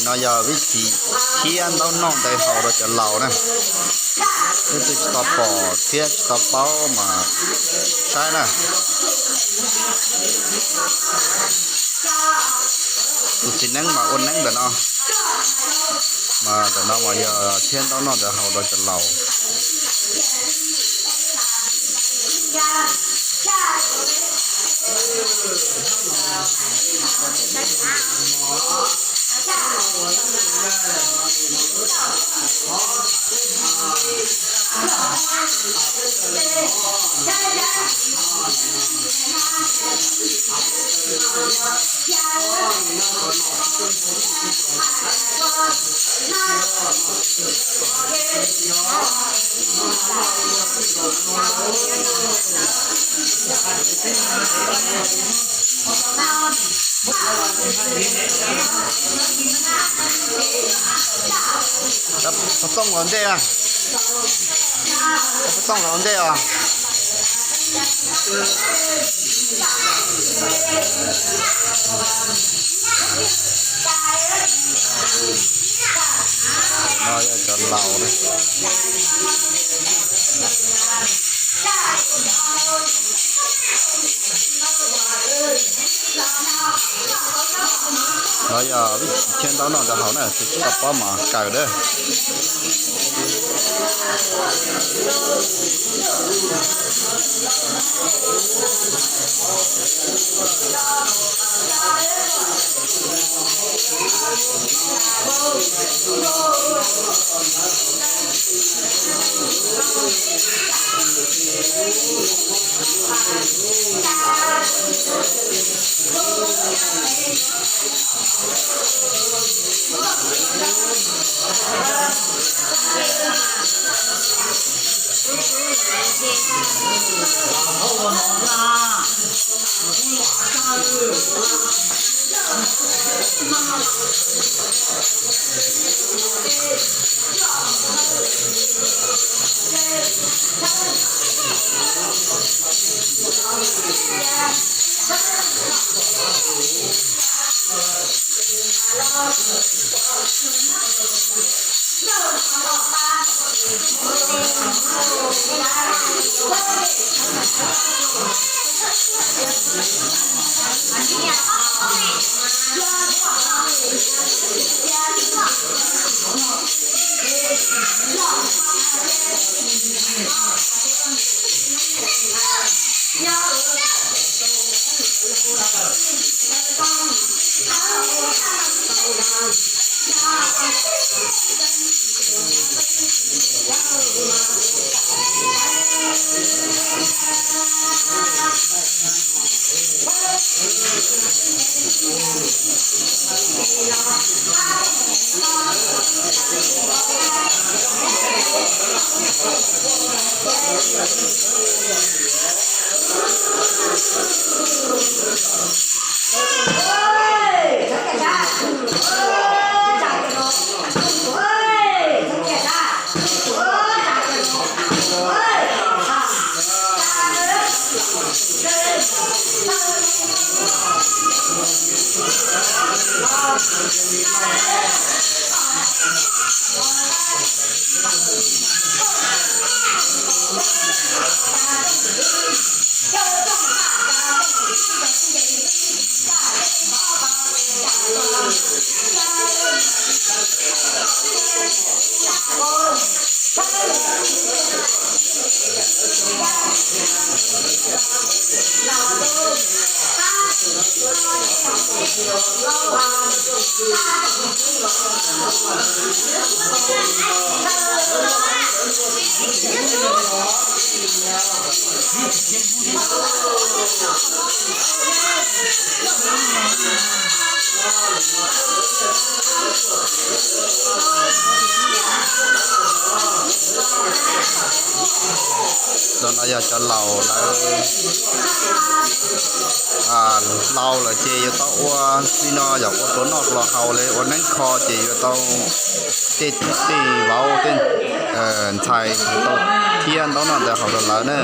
No yog vib thib thiab ntaub noj ntawd haus rau cov laus na. Leej twg tsis tau pom thiab tsis tau paub mas saib na. Tus txiv neeb mas ua neeb ntawm no, mas ntawm no mas yog thiab ntaub noj ntawd haus rau cov laus. Puas tooj los ntej a? Puas tooj los ntej os? No yog cov laus na. No yog vib thib thiab ntaub noj ntawd haus na, tus tsis tau paub mas kawm na. Cov no yog cov laus lawv laus lawm ces yuav tau ua li no, yog ua rau noj los haus li, ua neeb kho ces yuav tau tej tij vauv tej ntxhais tau thiab ntaub noj ntawd haus rau lawv na.